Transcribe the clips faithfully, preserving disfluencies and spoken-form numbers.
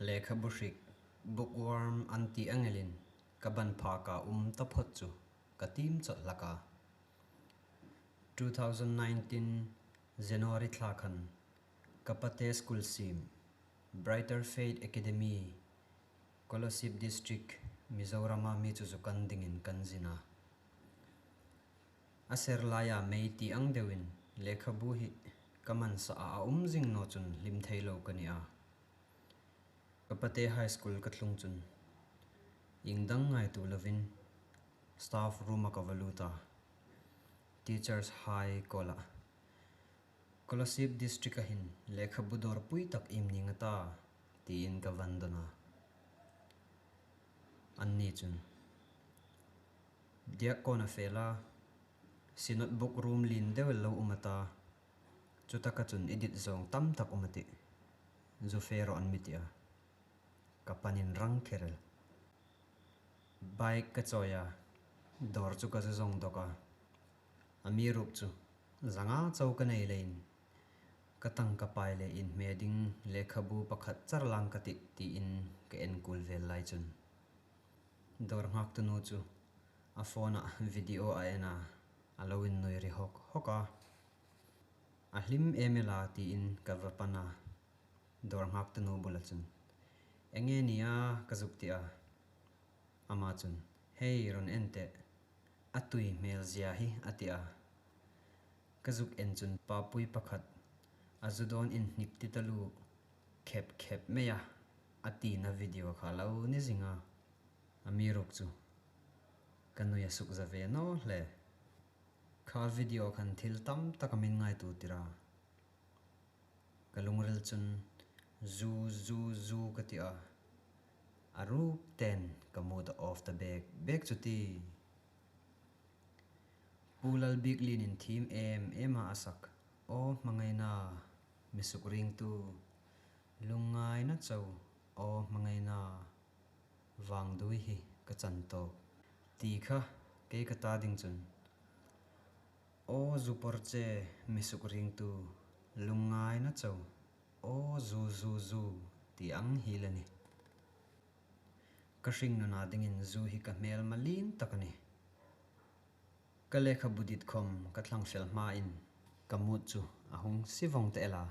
Lekhabu hrik, bookworm an ti ang elin, ka ban phaka um taphot chu ka tiem chawt hlak a. Two thousand nineteen January thla khan ka pate school siem, Brighter Faith Academy, Kolasib District, Mizorama mi chu zu kan dingin kan zin a. A ser laia mei ti ang deuin lekhabu hi ka man sa a, a um zing naw chun hlim thei lo ka ni a. Ka pate high school ka tlung chun ieng dang ngaituo lovin staff room-a ka va lut a. Teachers hai kawla, Kolasib District-a hin lekhabu dawrpui tak iem ning a ta, tiin ka va dawn a. Anni chun, Diak kawn a fe la, Synod book room lien deu lo um a ta, chutaka chun i dit zawng tam tak um a tih. Zu fe rawh an mi ti a. Ka pan inrang kher el. Bike ka chawi a, dawr chu ka zu zawng dawk a. Amiruokchu, zanga chau ka nei leiin, ka tangkapai le inhme ding lekhabu pakhat char lang ka tih, tiin ka enkul vel lai chun, dawr nghaktu nu chu a phone-a video a en a, a lo innui ri hawk hawk a. A hlim em el a, tiin ka va pan a. Dawr nghaktu nu bula chun, Eng nge ni a? ka zuk ti a. Ama chun, Hei, rawn en teh, a tui hmel zia hi, a ti a. Ka zuk en chun papui pakhat, a zu dawn inhnik ti taluo, khep khep mai a, a tina video kha lo ni zing a. Amiruokchu, ka nui a suk za ve naw hle. Kha video khan thil tam tak a min ngaituo tir a. Ka lungril chun, Zu, zu, zu, ka ti a. A ruok ten ka mood a off ta bek bek chu tie. Pu Lalbiklienin thiem em em a a sak, Aw hmangaina, mi sukringtu, lungngaina chau, aw hmangaina, vangdui hi ka chan tawk, ti kha kei ka ta ding chun, Aw zu por che, mi sukringtu, lungngaina chau, aw zu zu zu, ti ang hiel a nih. Ka hringnuna dingin zu hi ka hmel malin tak a nih. Ka lekhabu dit khom ka thlang fel hmain ka mood chu a hung si vawng ta el a,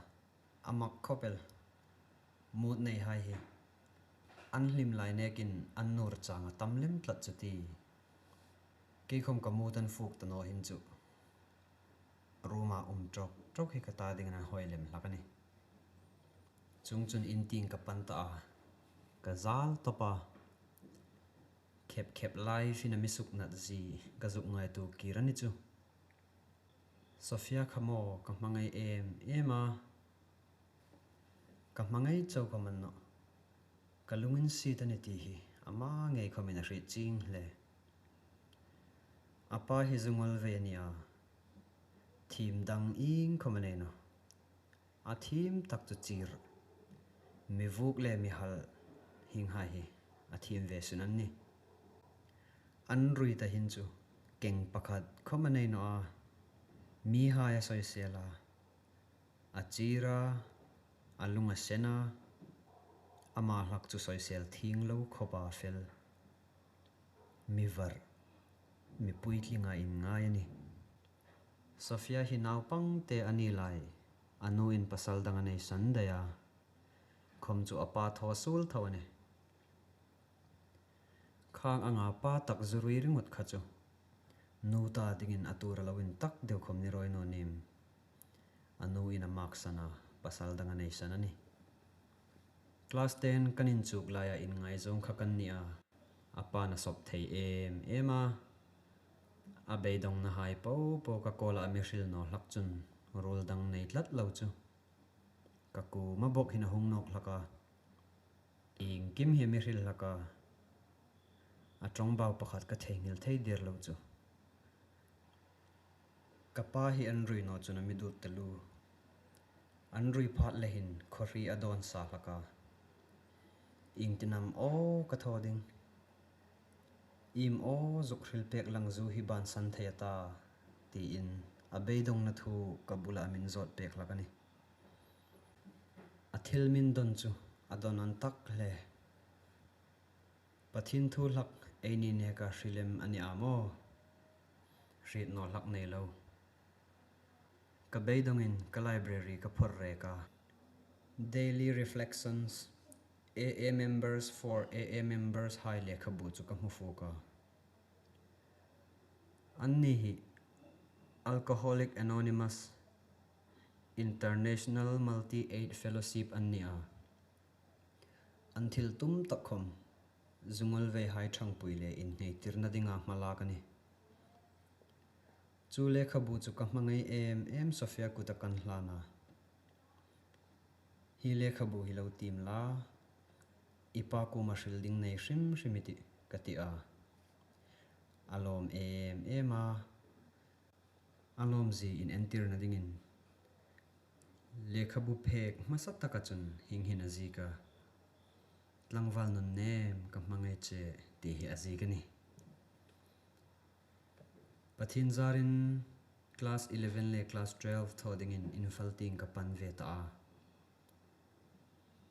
a mak khawp el. Mood neihai hi an hlim lai nekin an nur chang a tam lem tlat chu tie. Kei khom ka mood an fuk ta naw hin chu, room-a um ṭawk ṭawk hi ka ta dingin a hawi lem hlak a nih. Chuongchun in tieng ka pan ta a, ka zal tawp a. Khep khep lai fina mi suknat zie ka zuk ngaituo kir a ni chu. Sophia kha maw ka hmangai em em a. Ka hmangai chau khom a ni nawh. Ka lunginsiet a ni ti hi ama ngei khomin a hriet chieng hle. A pa hi zu ngol vei a ni a. Thiem dang ieng khom a nei nawh. A thiem tak chu chir, mi vuk le mi hal hienghai hi a thiem ve sun an nih. An rui ta hin chu keng pakhat khom a nei nawh a, mihai a sawisel a, a chir a, a lung a sen a, ama hlak chu sawisel thieng lo khawpa fel. Mi var, mi puitlinga inngai a nih. Sophia hi naupang te a ni lai, a nuin pasal dang a nei san daih a, khom chu a pa thaw suol tho a nih. Khang anga pa tak zu rui ringawt kha chu nu ta dingin a tur a lo intak deu khom ni rawi naw nim. A nuin a maksan a, pasal dang a nei san a nih. Class ten kan inchuk laia inngaizawng kha kan ni a, a pa'n a sawp thei em em a. A beidawngnahai po po ka call-a a mi hril naw hlak chun ruol dang nei tlat lo chu. Ka kuoma bawk hin a hung nawk hlak a. Iengkim hi a mi hril hlak a. A ṭawngbau pakhat ka theinghil thei der lo chu. Ka pa hi an rui naw chun a mi dut taluo. An rui phat le hin khawhri a dawn sa hlak a. Iengtin am aw ka thaw ding? Iem aw zuk hril pek lang zu hi bansan thei a ta, tiin a beidawngna thu ka bula a min zawt pek hlak a nih. A thil min dawn chu A dawn an tak hle. Pathien thu hlak eini neka hril lem a ni a maw? Hriet naw hlak nei lo. Ka beidongin ka library ka phawrh rek a. Daily Reflections, A A Members for A A Members hai lekhabu chu ka hmu fuk a. Anni hi Alcoholic Anonymous International Multi-Aid Fellowship an ni a. An thil tum tak khawm zungol veihai ṭhangpui le inngaitirna dinga hmalak a nih. Chu lekhabu chu ka hmangai em em Sofia kuta kan hlan a. Hi lekhabu hi lo tiem la, i pa kuoma hril ding nei hrim hrim i tih, ka ti a. A lawm em em a. A lawmzie inentirna dingin lekhabu phek hmasa taka chun hieng hin a ziek a. Tlangval nunnem ka hmangai che ti hi a ziek a nih. Pathien zarin class eleven le class twelve thaw dingin Imphal tieng ka pan ve ta a.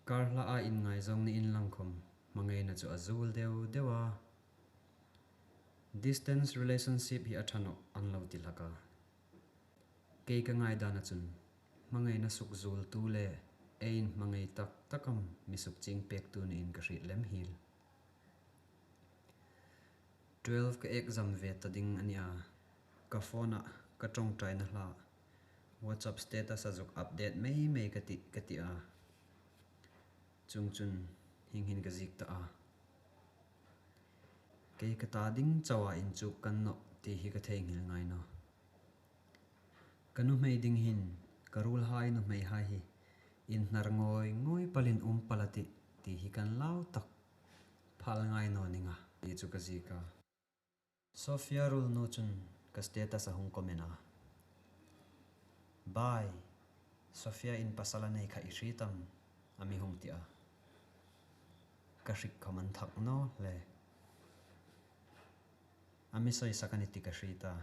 Kar hlaa inngaizawng niin lang khawm hmangaina chu a zuol deu deu a. Distance relationship hi a ṭha nawh an lo ti hlak a. Kei ka ngaidana chun hmangaina sukzuoltu le ei inhmangai tak tak am mi sukchieng pektu niin ka hriet lem hiel. Twelve ka exam ve ta ding a ni a, ka phone-ah ka ṭawngṭaina hla WhatsApp status-a zuk update mei mei ka tih, ka ti a. Chuongchun hieng hin ka ziek ta a. Kei ka ta ding chauha inchuk kan nawh ti hi ka theinghil ngai nawh. Ka nuhmei ding hin ka ruolhai nuhmeihai hi inhnar ngawi ngawi palin um pal a tih ti hi kan lau tak phal ngai naw ning a ti chu ka ziek a. Sofia ruolnu chun ka status a hung comment a. Bai, Sofia-in pasal a nei kha i hriet am? A mi hung ti a. Ka hrik khawm an thak naw hle. A mi sawisak a ni ti ka hriet a.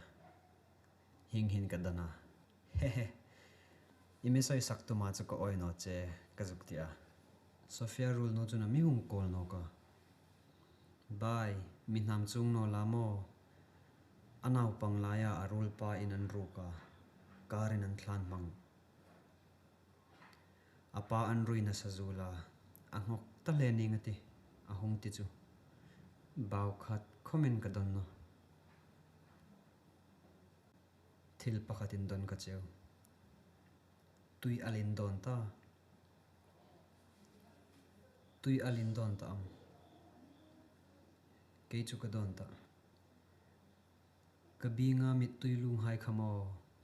Hieng hin ka dan a. He he. I mi sawisak tuma chu ka awi naw che, ka zuk ti a. Sofia ruolnu chun a mi hung call nawk a. Bai, mi hnam chuong naw la maw? A naupang laia a ruolpa in an ruk a, karin an thlan hmang. A pa an ruina sa zuol a, a nghawk ta hle ning a tih, a hung ti chu. Bau khat khawmin ka dawn nawh. Thil pakhatin dawn ka cheu. Tui al in dawn ta. Tui al in dawn ta am? Kei chu ka dawn ta. Ka bienga mittui lunghai kha maw,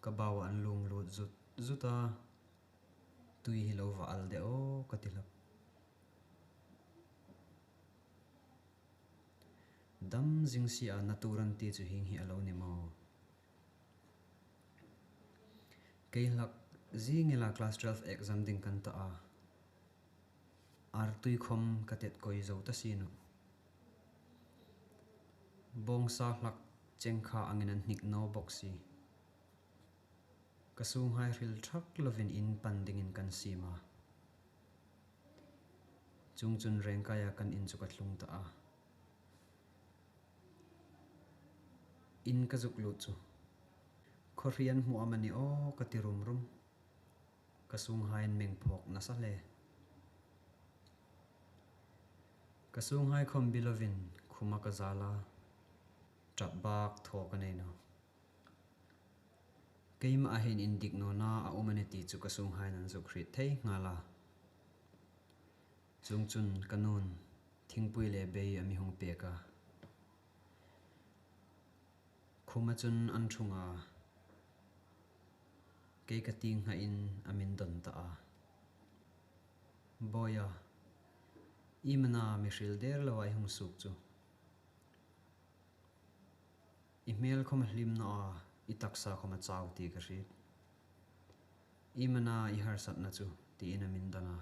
ka bau an lung lut zut zut a. Tui hi lo va al de aw ka ti hlak. Dam zing si a, na tuor an ti chu hieng hi a lo ni maw? Kei hlak zing ela class twelve exam ding kan ta a. Artui khawm ka tet koi zo ta si nawh. Bawngsa hlak cheng kha angin an hnik naw bawk si. Ka sunghai hril thak lovin in pan dingin kan siem a. Chuongchun rengkaia kan in chu ka tlung ta a. In ka zuk lut chu, khawhri an hmu am a ni aw ka ti rum rum. Ka sunghai an meng phawk nasa hle. Ka sunghai khawm bi lovin khuma ka zal a, ṭap bak thaw ka nei nawh. Keimah a hin indik nawna a um a ni ti chu ka sunghaiin an zuk hriet thei nghal a. Chuongchun ka nun thingpui le bei a mi hung pek a. Khuma chun an thung a. Kei ka tieng nghain a min dawn ta a. Bawia, iem a na mi hril der loa i hung suok chu? I hmel khawm a hlim naw a, i taksa khawm a chau ti ka hriet. Iem a na i harsatna chu, tiin a min dawn a.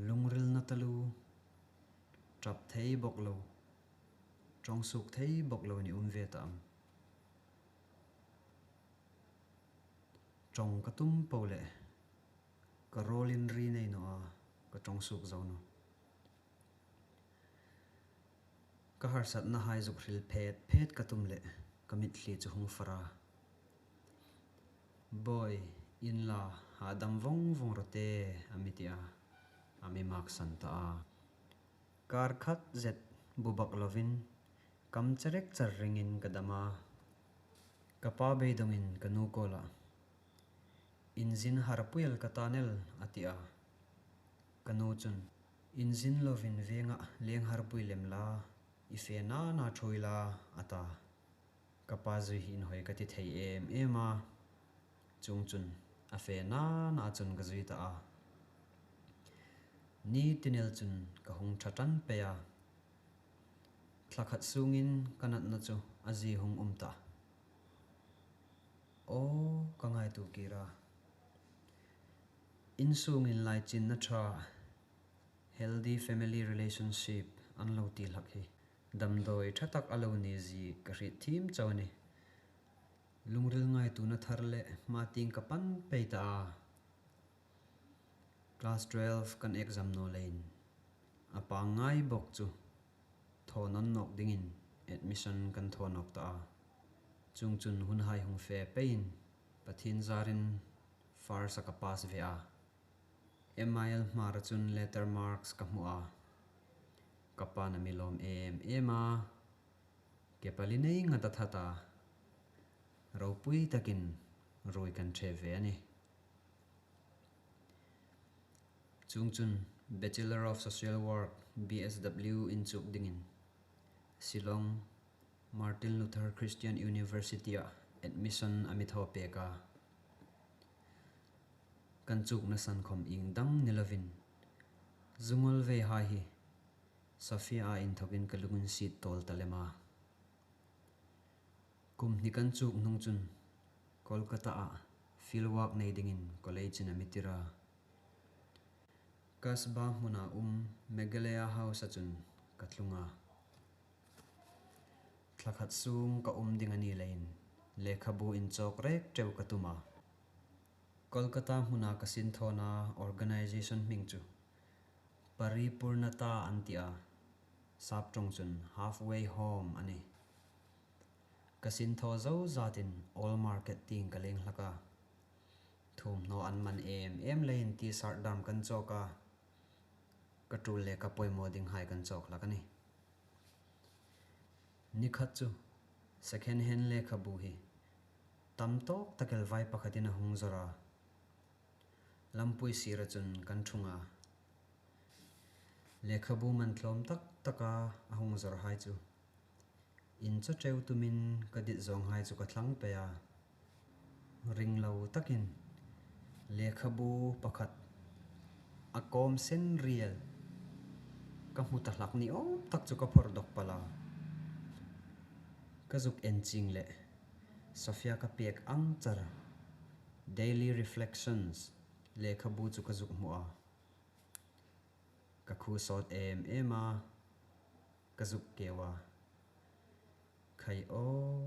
Lungril na taluo, ṭap thei bawk lo, ṭawng suok thei bawk lo ni um ve ta am? Ṭawng ka tum po leh, Ka rawlin ri nei naw a, ka ṭawng suok zo nawh. Ka harsatnahai zuk hril phet phet ka tum leh ka mitthli chu hung far a. Bawi, in la, hahdam vawng vawng rawh te, a mi ti a, a mi maksan ta a. Kar khat zet bubak lovin, kam cherek char ringin ka dam a. Ka pa beidongin ka nu kawla, "Inzin harpui el ka ta el," a ti a. Ka nu chun, "Inzin lovin vengah leng harpui lem la, i fe na na ṭhuoi la," a ta. Ka pa zui hi inhawi ka ti thei em em a. Chuongchun a fe na na chun ka zui ta a. Ni tin el chun ka hung ṭha ṭan pei a. Thla khat sungin ka natna chu a zie hung um ta. Aw, ka ngaituo kir a. Insung inlaichinna ṭha, healthy family relationship an lo ti hlak hi damdawi ṭha tak a lo ni zie ka hriet thiem chau a nih. Lungril ngaituona thar le hma tieng ka pan pei ta a. Class twelve kan exam naw leiin a pangngai bawk chu thaw nawn nawk dingin admission kan thaw nawk ta a. Chuongchun hunhai hung fe peiin Pathien zarin first-a ka pass ve a. M I L hmara chun letter marks ka hmu a. Ka pa'n a mi lawm em em a. Ke pali nei ngat a that a. Ropui takin ruoi kan ṭhe ve a nih. Chuongchun Bachelor of Social Work, B S W, inchuk dingin Shillong Martin Luther Christian University-a admission a mi thaw pek a. Kan chukna san khom ieng dang ni lovin, zungawl veihai hi Sophia-a inthokin ka lunginsiet tawl ta lem a. Kum hni kan chuk hnung chun Kolkata-a fieldwork nei dingin college-in a mi tir a. Kasba hmuna um Meghalaya House-a chun ka tlung a. Thla khat sung ka um ding a ni leiin lekhabu inchawk rek ṭeu ka tum a. Kolkata hmuna ka sinthawna organization hming chu Paripurnata an ti a, sap ṭawng chun Halfway Home a nih. Ka sinthaw zo zatin Old Market tieng ka leng hlak a. Thuomhnaw an man em em leiin T-shirt dam kan chawk a. Ka tul le ka poimaw dinghai kan chawk hlak a nih. Ni khat chu second hand lekhabu hi tam tawk tak el vai pakhatin a hung zawr a. Lampui sira chun kan ṭhung a. Lekhabu man tlawm tak taka a hung zawrhai chu inchaw ṭeu tumin ka dit zawnghai chu ka thlang pei a. Ring lo takin lekhabu pakhat a kawm sen riel ka hmu ta hlak ni awm tak chu ka phawrh dawk pal a. Ka zuk en chieng leh Sophia ka pek ang char Daily Reflections lekhabu chu ka zuk hmu a. Ka khuo sawt em em a, ka zuk keu a. Khai aw,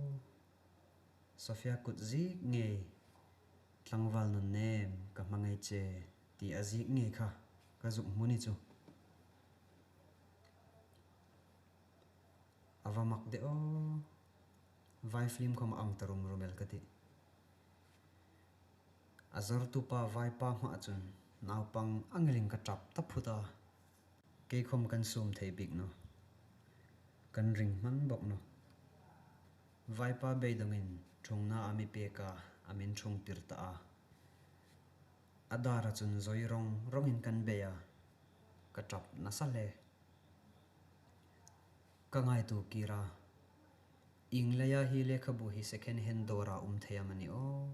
Sophia kut ziek ngei, tlangval nunnem ka hmangai che, ti a ziek ngei kha ka zuk hmu ni chu. A va mak de aw, vai film khom ang ta rum rum el ka tih. A zawrtupa vaipa hmaa chun naupang ang elin ka ṭap ta phut a. Kei khom kan sum thei bik nawh. Kan ring hman bawk nawh. Vaipa beidongin ṭhungna a mi pek a, a min ṭhungtir ta a. A dara chun zawi rawng rawngin kan bei a, ka ṭap nasa hle. Ka ngaituo kir a, ieng leia hi lekhabu hi second hand dawra um thei am a ni aw?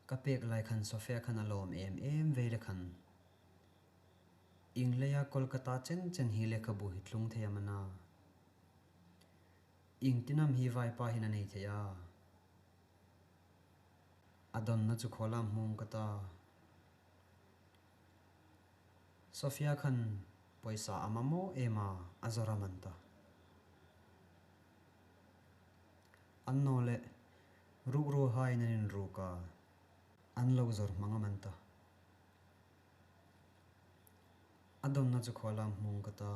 Ka pek lai khan Sophia khan a lawm em em vei le khan, ieng leia Kolkata chen chen hi lekhabu hi tlung thei am a na? Ieng tin am hi vaipa hin a nei thei a? A dawnna chu khaw lam hmung ka ta. Sophia khan pawisa a mamaw em a, a zawr am an ta. Annawleh, rukruohaiin an inruk a. An lo zawr hmang am an ta? A dawnna chu khaw lam hmang ka ta.